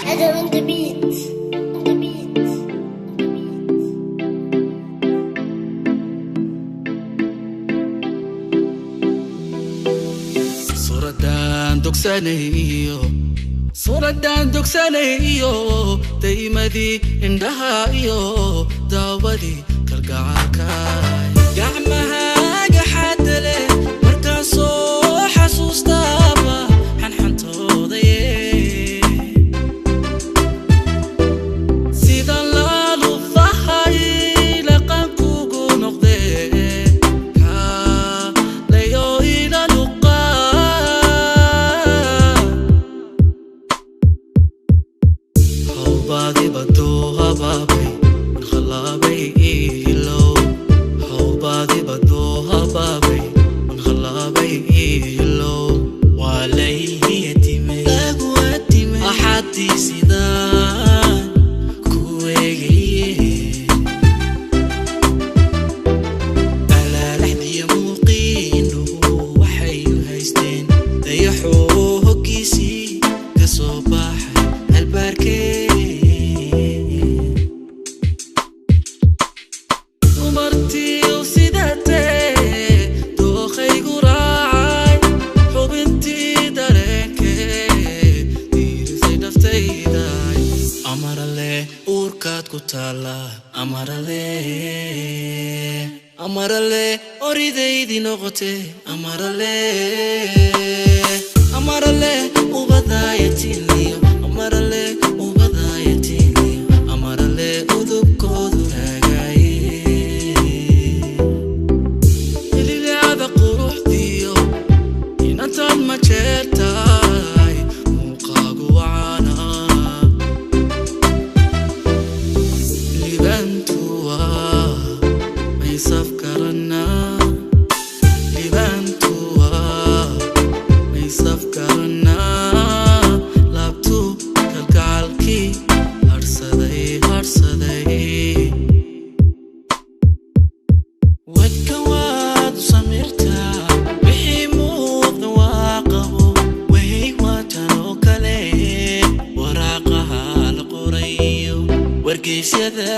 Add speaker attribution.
Speaker 1: Adam on the beat. On the beat. On the beat.
Speaker 2: Suuraddaan dogsanayo, suuraddaan dogsanayo, daymadii indhaha iyo daawadii kalgacalkaay, gacmahaaga xadda leh markaan soo xasuustaaba xanxantoodaye, sida laalufahay laqankugu noqdee, kaalayo ila luqaa. Hawbaadibaduu habaabay mankhalaabay ihilow, hawbaadibaduu habaabay mankhalaabay ihilow, waa layhiyatimay lagu atimay axadii sidaan ku eegaye, alaalaxdiya muuqiindhuhu waxay u haysteen dayaxoo hoggiisii ka soo baxay albaarkee. Dumartiiu sidatee dookhaygu raacay, xubintii dareenkee diirisay naftayday, amarale uurkaad ku taalla, amarale, amarale oridaydii noqote, amarale, amarale ubadaayatiniyo, amarale ubadaayatiniyo, amarale udubkoodu raagaaye, ililaada quruxdiyo inantan ma jeertaay, muuqaagu wacaana libantuwa maysaf karanaa, libantuwa maysaf karanaa, laabtu kalgacalkii harsaday harsaday. Wadka waad u samirtaa, wixii muuqda waa qabo, wahey waatan oo kale, waraaqaha la qorayo, wargeysyada.